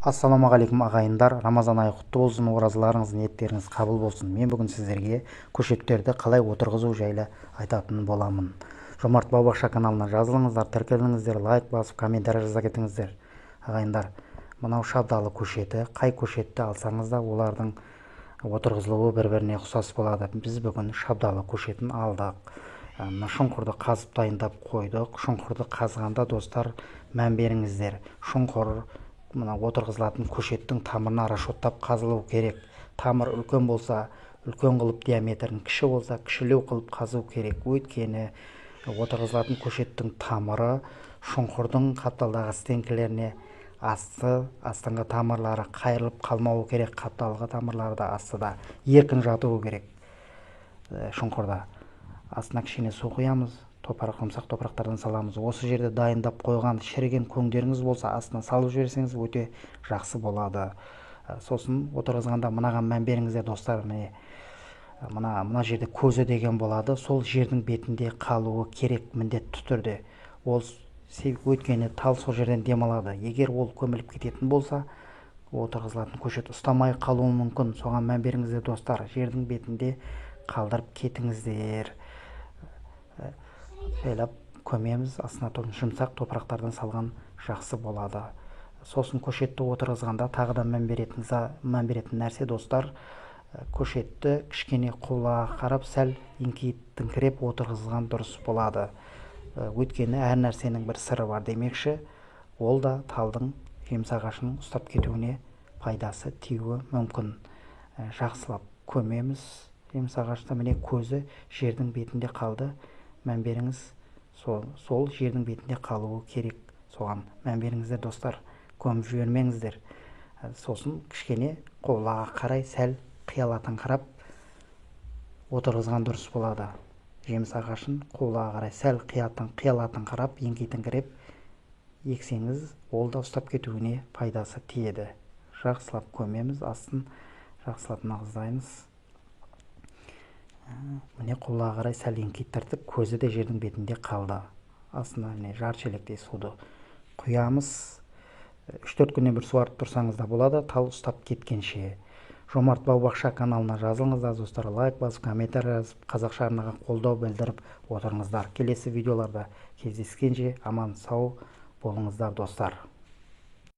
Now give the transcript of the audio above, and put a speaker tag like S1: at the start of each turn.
S1: Ассалаумағалейкум, ағайындар! Рамазан айы құтты болсын, оразаларыңыз, ниеттеріңіз қабыл болсын. Мен бүгін сіздерге көшеттерді қалай отырғызу жайлы айтатын боламын. Жомарт бау-бақша каналына жазылыңыздар, тіркеліңіздер, лайк басып, комментарий жаза кетіңіздер. Ағайындар, мынау шабдалы көшеті. Қай көшетті алсаңыз да, олардың отырғызылуы бір-біріне ұқсас болады. Біз бүгін шабдалы көшетін алдық. Мына шұңқырды қазып, дайындап қойдық. Шұңқырды қазғанда, достар, мән беріңіздер. Шұңқыр мына отырғызылатын көшеттің тамырына расчеттап қазылу керек. Тамыр үлкен болса, үлкен қылып диаметрін, кіші болса, кішілеу қылып қазу керек. Өйткені отырғызылатын көшеттің тамыры шұңқырдың қапталдағы стенкілеріне асты, астыңғы тамырлары қайырылып қалмауы керек. Қапталғы тамырлары да астыда еркін жатуы керек. Шұңқырда астына кішкене су құямыз, топырақ, жұмсақ топырақтардан саламыз. Осы жерде дайындап қойған шіріген көңдеріңіз болса, астына салып жіберсеңіз, өте жақсы болады. Сосын отырғызғанда мынаған мән беріңіздер, достар. Міне, мына жерде көзі деген болады. Сол жердің бетінде қалуы керек міндетті түрде ол. Өйткені тал сол жерден демалады. Егер ол көміліп кететін болса, отырғызылатын көшет ұстамай қалуы мүмкін. Соған мән беріңіздер, достар, жердің бетінде қалдырып кетіңіздер. Жайлап көмеміз, астына жұмсақ топырақтардан салған жақсы болады. Сосын көшетті отырғызғанда тағы да мән беретін нәрсе, достар, көшетті кішкене құбылаға қарап, сәл еңкейттіңкіреп отырғызған дұрыс болады. Өйткені әр нәрсенің бір сыры бар демекші, ол да талдың, жеміс ағашының ұстап кетуіне пайдасы тиюі мүмкін. Жақсылап көмеміз жеміс ағашты. Міне, көзі жердің бетінде қалды. Мән беріңіз, сол жердің бетінде қалуы керек. Соған мән беріңіздер, достар, көміп жібермеңіздер. Сосын кішкене құбылаға қарай сәл қиялатыңқырап отырғызған дұрыс болады. Жеміс ағашын құбылаға қарай сәл қиялатыңқырап, еңкейтіңкіреп ексеңіз, ол да ұстап кетуіне пайдасы тиеді. Жақсылап көмеміз, астын жақсылап нығыздаймыз. Міне, құбылаға қарай сәл еңкейттірдік, көзі де жердің бетінде қалды. Астына, міне, жарты шелектей суды құямыз. 3-4 күннен бір суарып тұрсаңыз да болады, тал ұстап кеткенше. Жомарт бау-бақша каналына жазылыңыздар, достар, лайк басып, комментарий жазып, қазақша арнаға қолдау білдіріп отырыңыздар. Келесі видеоларда кездескенше, аман сау болыңыздар, достар!